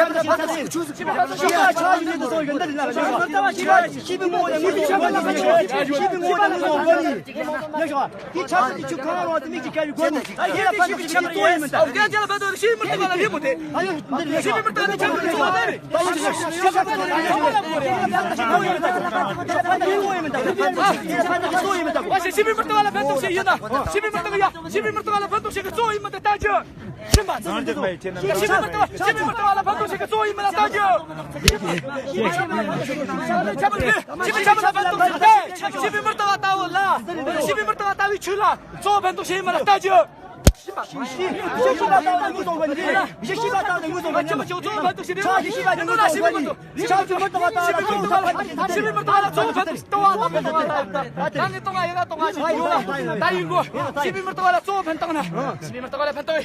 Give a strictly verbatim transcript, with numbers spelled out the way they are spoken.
ཆ་ཆ་ཆ་ཆ་ཆ། ཆ་ཆ་ཆ་ཆ་ཆ། ཤི་བའི་ངོ་ཡང་ངོ་ཡང་ངོ་ཡང་། ཤི་བའི་ངོ་ཡང་ངོ་ཡང་ངོ་ཡང་། ཡ་ཤོག་དེ་ཆ་ཆ་དེ་ཆུ་ཁང་རོ་དེ་མིག་གི་སྐྱ་བའི་སྒོ་ནས། ཨ་ཡེ་དེ་ཤི་བའི་ཆ་ཆ་ཡེ། ཨོ་ག་ཅ་ལ་བ་དོ་ཤི་མི་ཏི་ག་ལ་རི་མོ་དེ། ཨ་ཡོ་འདི་རེད། ཤི་བའི་མི་ཏི་ག་ལ་ཆ་ཆ་ཆ་ཆ་རེད། ཤི་བའི་མི་ཏི་ག་ལ་ཕན་ཐོགས་ཤིག་ཡིན་ན། ཤི་བའི་མི་ཏི་ག་ཡ། ཤི་བའི་མི་ཏི་ག་ལ་ཕན་ཐོགས་ཤིག་གི་གཙོ་བོ་ཡིན་མི་ཏི་ལྟ་རྒྱུ། ཤི་བའི་མི་ཏི་ག་ཤི་བའི་མི་ཏི་ག་ལ་ཕན་ཐོགས་ཤིག་གི་གཙོ་བོ་ཡིན་མི་ལ་ལྟ་རྒྱུ། ཤི་བའི་ཆ་མ་ལ་ཕན་ཐོགས་ཤིག་ལྟ། ཤི་བའི་མི་ཏི་ག་ལྟ་བུ་ལ། ཤི་བའི་མི་ཏི་ག་ལྟ་བུའི་ཆོས་ལ་གཙོ་བོ་ཕན་ཐོགས་ཤིག་ཡིན་མི་ལ་ལྟ་རྒྱུ། ཤི་བ་ཤི་བ་ལྟ་བུ་ངུ་སོང་བ་ནི། ཤི་བ་ལྟ་བུ་ངུ་སོང་བ་ནི། ཤི་བ་ཤི་བ་ལྟ་བུ་ངུ་སོང་བ་ནི། ཤི་བ་ཤི་བ་ལྟ་བུ་ངུ་སོང་བ་ནི། ཤི་བའི་མི་ཏི་ག་ལ་གཙོ་བོ་ཕན་ཐོགས་ཤིག་ལྟ་བ་ལ། ཤི་བའི་མི་ཏི་ག་ལ་གཙོ་བོ་ཕན་ཐོགས་ཤིག་ལྟ་བ་ལ། ད་ངས་ཏོང་ང་ཡ་ལ་ཏོང་ང་ཞིག་ཡོད་ལ། ད་ཡིན་གོ། ཤི་བའི་མི་ཏི་ག་ལ་གཙོ་བོ་ཕན་ཐོགས་ན། ཤི་བའི་མི་ཏི་ག་ལ་ཕན་ཐོགས།